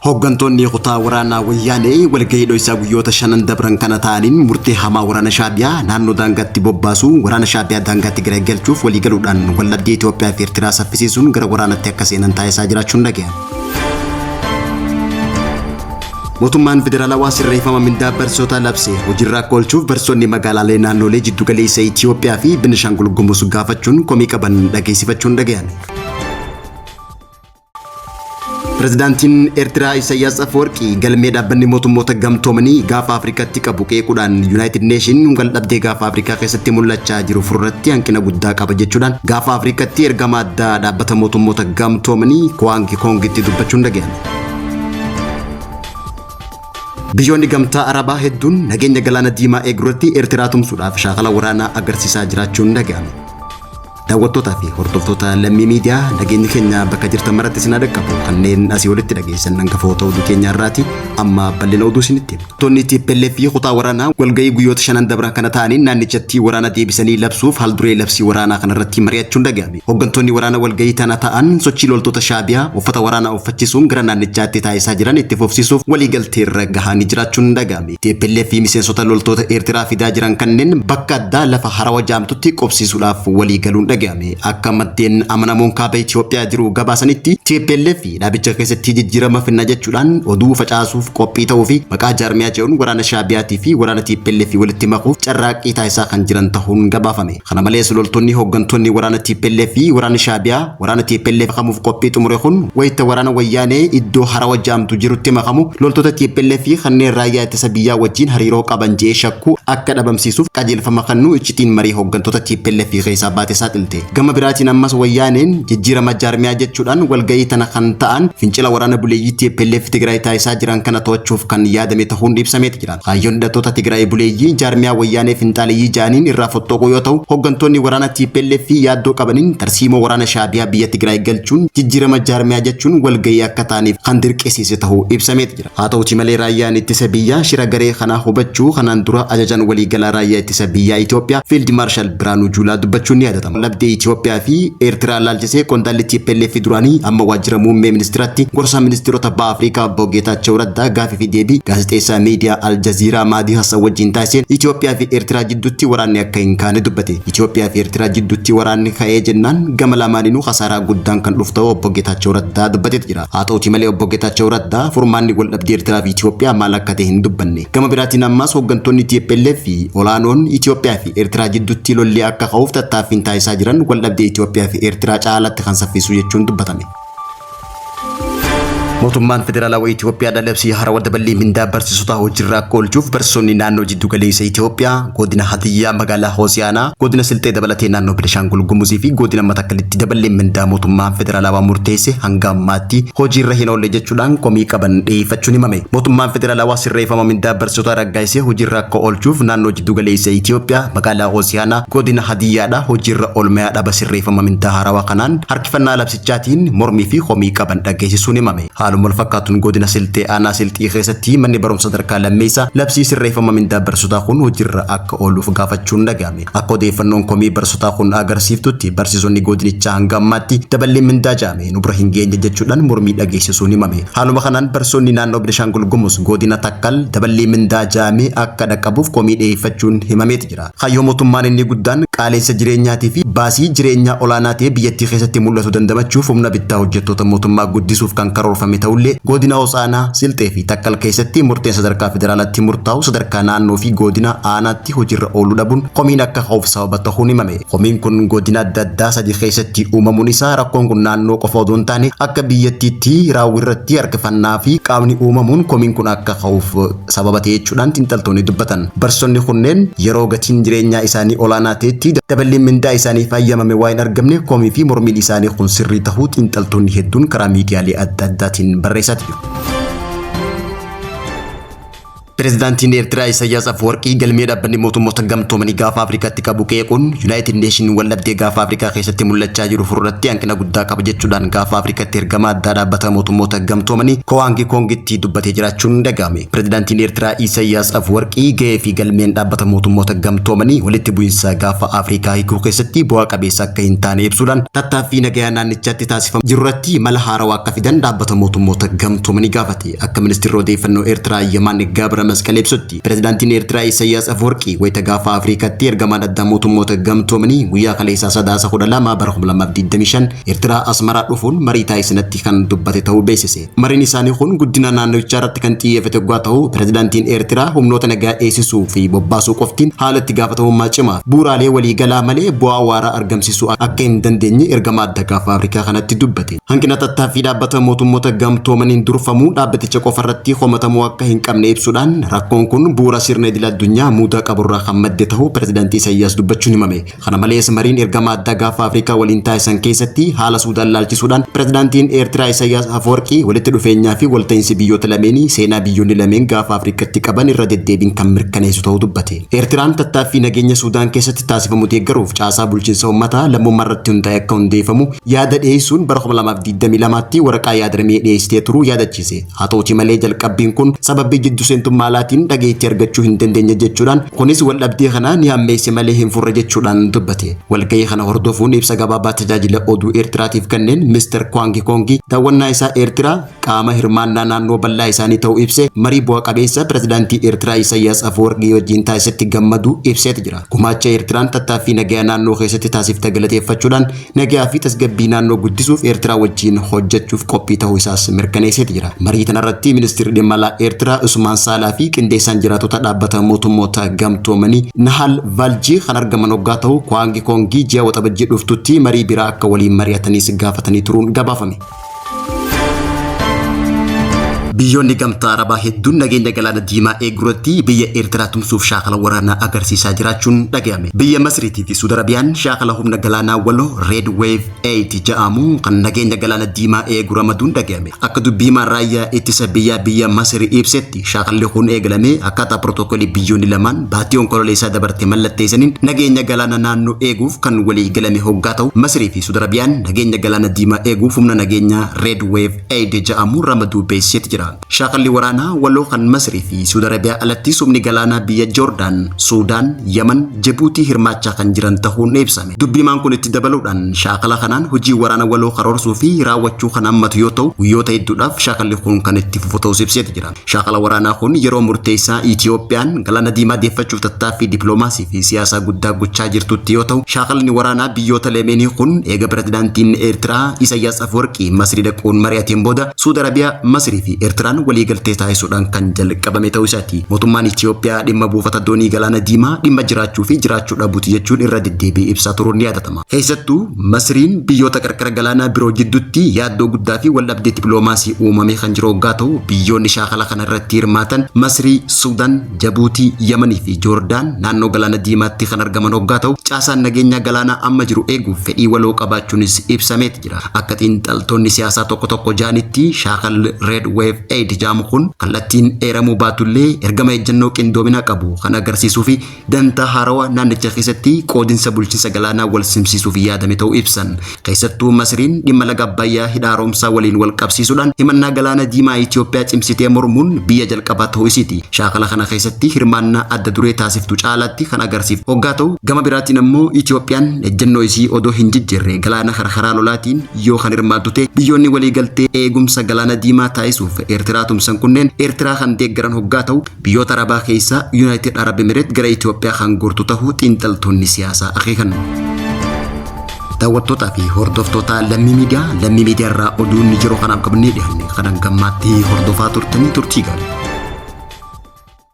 Hooggantoonni kutaa waraanaa Wayyaanee walgahii dhoysaa guyyoota shanan dabran kana ta'aniin murtee hamaa waraana Shaabiyaa naannoo daangaatti bobbaasuu waraana Shaabiyaa daangaatti gara galchuuf waliigaluudhaan waldhabdee Itoophiyaa fi Eertiraa saffisiisuun gara waraanatti akka seenan taasisaa jiraachuun dhaga'ame. Mootummaan federaalawaa sirreeffama mindaa barsiisota labse hojiirra akka oolchuuf barsiisonni magaalaalee naannolee jiddugaleessa Itoophiyaa fi Benishaangul Gumuz gaafachuun komii qaban dhageessifachuun dhaga'ame. Pirezidaantiin Eertiraa Isaayyaas Afwerqii galmee dhaabbanni mootummoota gamtoomanii gaafa Afrikaatti qabu qeequudhaan Yuunaayitid Neeshin waldhabdee gaafa Afrikaa keessatti mul'achaa jiru furratti hanqina guddaa qaba jechuudhaan gaafa Afrikaatti ergama addaa dhaabbata mootummoota gamtoomanii Kwaangi Koongitti dubbachuun dhaga'ame. Biyyoonni gamtaa Arabaa hedduun nageenya galaana diimaa eeguurratti Eertiraa tumsuudhaaf shaakala waraanaa agarsiisaa jiraachuun dhaga'ame. Daawwattootaa fi hordoftoota Lammii Miidiyaa, nageenyi keenya bakka jirtan maratti isin haa dhaqqabu. Kanneen asii olitti dhageessan hangafoota oduu keenya irraati. Amma bal'ina oduu isinitti hima. Tonni TPLF fi kutaa waraanaa walgahii guyyoota shanan dabran kana ta'aniin naannichatti waraana deebisanii labsuuf haalduree labsii waraanaa kanarratti mari'achuun dhaga'ame. Hooggantoonni waraana walgahii tana ta'an sochii loltoota Shaabiyaa uffata waraanaa uffachisuun gara naannichaatti taasisaa jiran itti fufsiisuuf waliigalteerra gahanii jiraachuun dhaga'ame. TPLF fi miseensota loltoota Eertiraa fidaa jiran kanneen bakka addaa lafa Harawa jaamtutti qubsiisuudhaaf walii galuun dhaga'ame. Akka maddeen amanamoon kaaba Itoophiyaa jiru gabaasanitti, TPLF dhaabicha keessatti jijjiirama finna jechuudhaan oduu facaasuuf qophii ta'uu fi maqaa jaarmiyaa jedhuun waraana Shaabiyaatii fi waraana TPLF walitti makuuf carraaqqii taasisaa kan jiran ta'uun gabaafame. Kana malees loltoonni hooggantoonni waraana TPLF fi waraanni Shaabiyaa waraana TPLF makamuuf qophii xumure kun wayita waraana Wayyaanee iddoo Harawa jaamtu jirutti makamu loltoota TPLF fi kanneen raayyaa ittisa biyyaa wajjin hariiroo qaban je'ee shakku akka dhabamsiisuuf qajeelfama kennuu iccitiin marii hooggantoota TPLF keessaa baate saaxilte. Gama biraatiin ammas Wayyaaneen jijjiirama jaarmiyaa jechuudhaan walgahii tana kan ta'an fincila waraana buleeyyii TPLF Tigraay taasisaa jiran kana to'achuuf kan yaadame ta'uun ibsameeti jira. Kaayyoon hidhattoota Tigraay buleeyyii jaarmiyaa Wayyaanee finxaaleyyii ja'aniin irraa fottoquu yoo ta'u, hooggantoonni waraana TPLF yaaddoo qabaniin tarsiimoo waraana Shaabiyaa biyya Tigraay galchuun jijjiirama jaarmiyaa jechuun walgahii akka ta'aniif kan dirqisiise ta'uu ibsameeti jira. Haa ta'uti malee raayyaan ittisa biyyaa shira garee kanaa hubachuu kanaan dura ajajaan waliigalaa raayyaa ittisa biyyaa Itoophiyaa Fiild Maarshaal Biraanuu Juulaa dubbachuun ni yaadatama. Waldhabdee Itoophiyaa fi Eertiraa laalchisee qondaalli TPLF duraanii amma waajjira muummee ministiraatti gorsaa ministeerota baha Afrikaa obbo Geetaachoo Raddaa gaafii fi deebii gaazexeessaa miidiyaa Al Jazeera Maadii Hassan wajjin taasiseen Itoophiyaa fi Eertiraa jidduutti waraanni akka hin kaane dubbate. Itoophiyaa fi Eertiraa jidduutti waraanni ka'ee jennaan gama lamaaninuu kasaaraa guddaan kan dhufu ta'uu obbo Geetaachoo Raddaa dubbateeti jira. Haa ta'uti malee obbo Geetaachoo Raddaa furmaanni waldhabdee Eertiraa fi Itoophiyaa maal akka ta'e hin dubbanne. Gama biraatiin ammas hooggantoonni TPLF fi olaanoon Itoophiyaa fi Eertiraa jidduutti lolli akka ka'uuf tattaaffiin taasisaa jiran waldhabdee Itoophiyaa fi Eertiraa caalatti kan saffisu jechuun dubbatame. Mootummaan Federaalawaa Itoophiyaa labsii haarawaa daballii mindaa barsiisotaa hojiirra akka oolchuuf barsiisonni naannoo jiddu galeessa Itoophiyaa, godina Hadiyyaa magaalaa Hoosiyaanaa, godina Silxee dabalatee naannoo Benishaangul Gumuzii fi godina Matakkalitti daballeen mindaa mootummaan federaalawaa murteesse hanga ammaatti hojiirra hin oolle jechuudhaan komii qaban dhiyeeffachuun himame. Mootummaan federaalawaa sirreeffama mindaa barsiisotaa raggaasisee hojiirra akka oolchuuf naannoo jiddu galeessa Itoophiyaa magaalaa Hoosiyaanaa godina Hadiyyaadha hojiirra oolmayaa dhaba sirreeffama mindaa haarawaa kanaan harkifannaa labsichaatiin mormii fi komii qaban dhageessisuun himame. Haaluma wal fakkaatuun godina Silxee aanaa Silxii keessatti manni barumsa sadarkaa lammeessaa labsii sirreeffama mindaa barsiisotaa kun hojiirra akka ooluuf gaafachuun dhaga'ame. Akka odeeffannoon komii barsiisotaa kun agarsiiftutti, barsiisonni godinichaa hanga ammaatti daballeen mindaa ja'ame nu bira hin geenye jechuudhaan mormii dhageessisuun himame. Haaluma kanaan barsiisonni naannoo Benishaangul Gumuz godina Takkal daballii mindaa ja'ame akka dhaqqabuuf komii dhiyeeffachuun himameeti jira. Kaayyoo mootummaan inni guddaan qaala'insa jireenyaatii fi baasii jireenyaa olaanaa ta'e biyyattii keessatti mul'atu dandamachuuf humna bittaa hojjettoota mootummaa guddisuuf kan karoorfame ta'ullee, godina Hosaanaa, Silxee fi Takkal keessatti murteen sadarkaa federaalaatti murtaa'u sadarkaa naannoo fi godina aanaatti hojiirra ooluu dhabuun komiin akka ka'uuf sababa ta'uun himame. Komiin kun godina adda addaa sadii keessatti uumamuun isaa rakkoon kun naannoo qofa odoo hin taane akka biyyattiitti raawwiirratti harkifannaa fi qaamni uumamuun komiin kun akka ka'uuf sababa ta'e jechuudhaan xiinxaltoonni dubbatan. Barsiisonni kunneen yeroo gatiin jireenyaa isaanii olaanaa ta'etti daballiin mindaa isaaniif hayyamame waa hin argamne komii fi mormiin isaanii kun sirrii tahuu xiinxaltoonni hedduun karaa miidiyaalee adda addaatiin barreessaa jiru. Pireezidaantiin Eertiraa Isaayyaas Afwerqii galmee dhaabbanni mootummoota gamtoomanii gaafa Afrikaatti qabu qeequun United Nation waldhabdee gaafa Afrikaa keessatti mul'achaa jiru furuurratti hanqina guddaa qaba jechuudhaan gaafa Afrikaatti ergama addaa dhaabbata mootummoota gamtoomanii Kowaangi Koongitti dubbatee jiraachuun dhaga'ame. Pireezidaantiin Eertiraa Isaayyaas Afwerqii gahee fi galmeen dhaabbata mootummoota gamtoomanii walitti bu'iinsa gaafa Afrikaa hiikuu keessatti bu'aa qabeessa akka hin taane ibsuudhaan tattaaffii nagayaa naannichaatti taasifamu jirurratti mala haarawaa akka fidan dhaabbata mootummoota gamtoomanii gaafate. Akka ministeerri odeeffannoo Eertiraa Yemaan Gabra Masqal ibsutti pireezidaantiin Eertiraa Isaayyaas Afwerqii wayita gaafa Afrikaatti ergamaan addaa mootummoota gamtoomanii guyyaa kaleessaa Sadaasa 12 bara 2025 Eertiraa Asmaraa dhufuun marii taasisanatti kan dubbate ta'uu beeksise. Mariin isaanii kun guddina naannichaa irratti kan xiyyeeffate yoggaa ta'u pireezidaantiin Eertiraa humnoota nagaa eegsisuu fi bobbaasuu qoftiin haala itti gaafatamummaa cimaa bu'uuraalee waliigalaa malee bu'aa waaraa argamsiisuu akka hin dandeenye ergama adda gaafa Afrikaa kanatti dubbate. Hanqina tattaaffii dhaabbata mootummoota gamtoomaniin durfamuu dhaabbaticha qofa irratti komatamuu akka hin qabne ibsuudhaan rakkoon kun bu'uura sirna idil addunyaa muudaa qaburraa kan madde ta'uu pireezidaantii Isaayyaas dubbachuun himame. Kana malees mariin ergama addaa gaafa Afrikaa waliin taasisan keessatti haala Suudaan laalchisuudhaan pireezidaantiin Eertiraa Isaayyaas Afwerqii walitti dhufeenyaa fi walta'iinsi biyyoota lameenii seenaa biyyoonni lameen gaafa Afrikaatti qaban irra deddeebiin kan mirkaneessu ta'uu dubbate. Eertiraan tattaaffii nageenya Suudaan keessatti taasifamu deeggaruuf caasaa bulchiinsa uummataa lammummaa irratti hundaa'e akka hundeeffamu yaada dhiyeessuun bara 2022tti waraqaa yaadrimee dhiyeessitee turuu yaadachiise. Haa ta'uti malee jalqabbiin kun sababii jiddu seentummaa alaatiin dhageettii argachuu hin dandeenye jechuudhaan kunis waldhabdee kana ni hammeesse malee hin furre jechuudhaan dubbate. Walgahii kana hordofuun ibsa gabaabaa tajaajila oduu Eertiraatiif kenneen Mr. Kwaangi Koongi daawwannaa isaa Eertiraa qaama hirmaannaa naannoo bal'aa isaanii ta'uu ibse marii bu'a qabeessa pireezidaantii Eertiraa Isaayyaas Afwerqii wajjin taasisetti gammadu ibseeti jira. Gumaacha Eertiraan tattaaffii nagayaa naannoo keessatti taasifte galateeffachuudhaan nagayaa fi tasgabbii naannoo guddisuuf Eertiraa wajjin hojjechuuf qophii ta'uu isaas mirkaneesseeti jira. Marii kanarratti ministeerri dhimma alaa Eertiraa Usmaan Saalaa fi qindeessaan jiraatota dhaabbata mootummoota gamtoomanii Nahal Valjii kan argaman hoggaa ta'u Kwaangi Koongii ji'a waxabajjii dhuftutti marii biraa akka waliin mari'ataniis gaafatanii turuun gabaafame. Biyyoonni gamtaa Arabaa hedduun nageenya galaana diimaa eeguurratti biyya Eertiraa tumsuuf shaakala waraanaa agarsiisaa jiraachuun dhaga'ame. Biyya Masriitii fi Suudi Arabiyaan shaakala humna galaanaa waloo Red Wave 8 jedhamu kan nageenya galaana diimaa eegu ramaduun dhaga'ame. Akka dubbii himaan raayyaa ittisa biyyaa biyya Masri ibsetti shaakalli kun eegalame akkaataa pirootokoolii biyyoonni lamaan baatii onkololeessaa dabarte mallatteessaniin nageenya galaana naannoo eeguuf kan walii galame hoggaa ta'u Masrii fi Suudi Arabiyaan nageenya galaana diimaa eeguuf humna nageenyaa Red Wave 8 jedhamu ramaduu beeksiseeti jira. Shaakalli waraanaa waloo kan Masrii fi Suudi Arabiyaa alatti humni galaanaa biyya Joordaan, Suudaan, Yaman, Jibuutii hirmaachaa kan jiran ta'uun ibsame. Dubbiimaan kun itti dabaluudhaan shaakala kanaan hojii waraana waloo karoorsuu fi raawwachuu kan hammatu yoo ta'u guyyoota hedduudhaaf shaakalli kun kan itti fufu ta'us ibseeti jira. Shaakala waraanaa kun yeroo murteessaa Itiyoophiyaan galaana diimaa deeffachuuf tattaaffii dippiloomaasii fi siyaasaa guddaa gochaa jirtutti yoo ta'u shaakalli waraanaa biyyoota lameenii kun eega pireezidaantiin Eertiraa Isaayyaas Afwerqii Masrii dhaquun mari'ateen booda Suudi Arabiyaa, Masrii fi Eertiraan waliigaltee taasisuudhaan kan jalqabame ta'uu isaati. Mootummaan Itiyoophiyaa dhimma buufata doonii galaana diimaa dhimma jiraachuu fi jiraachuu dhabuuti jechuun irra deddeebi'ee ibsaa turuun ni yaadatama. Keessattuu Masriin biyyoota qarqara galaanaa biroo jidduutti yaaddoo guddaa fi waldhabdee dippiloomaasii uumamee kan jiru hoggaa ta'u biyyoonni shaakala kana irratti hirmaatan Masrii, Suudaan, Jabuutii, Yamanii fi Joordaan naannoo galaana diimaatti kan argaman hoggaa ta'u caasaan nageenyaa galaanaa amma jiru eeguuf fedhii waloo qabaachuunis ibsameeti jira. Akka xiinxaltoonni siyaasaa tokko tokko jaanitti shaakalli Red Wave 8 jedhamu kun kallattiin eeramuu baatullee ergama ejjennoo qindoomina qabu kan agarsiisuu fi dantaa haarawaa naannicha keessatti qoodinsa bulchiinsa galaanaa wal simsiisuuf yaadame ta'uu ibsan. Keessattuu Masriin dhimma laga Abbayyaa hidha haaromsaa waliin wal qabsiisuudhaan himannaa galaana diimaa Itoophiyaa cimsitee mormuun biyya jalqabaa ta'uu isiiti. Shaakala kana keessatti hirmaannaa adda duree taasiftu caalaatti kan agarsiiftu hoggaa ta'u gama biraatiin ammoo Itoophiyaan ejjennoo isii odoo hin jijjiirre galaana karkaraa lolaatiin yoo kan hirmaattu ta'e biyyoonni waliigaltee eegumsa galaana diimaa taasisuuf Eertiraa tumsan kunneen Eertiraa kan deeggaran hoggaa ta'u biyyoota Arabaa keessaa Yuunaayitid Arab Emireet gara Itoophiyaa kan gortu ta'uu xiinxaltoonni siyaasaa akeekan. Daawwattootaa fi hordoftoota Lammii Miidiyaa, Lammii Miidiyaa irraa oduun yeroo kanaaf qabannee dhiyaanne kan hangammaatti hordofaa turtanii turtii gaarii.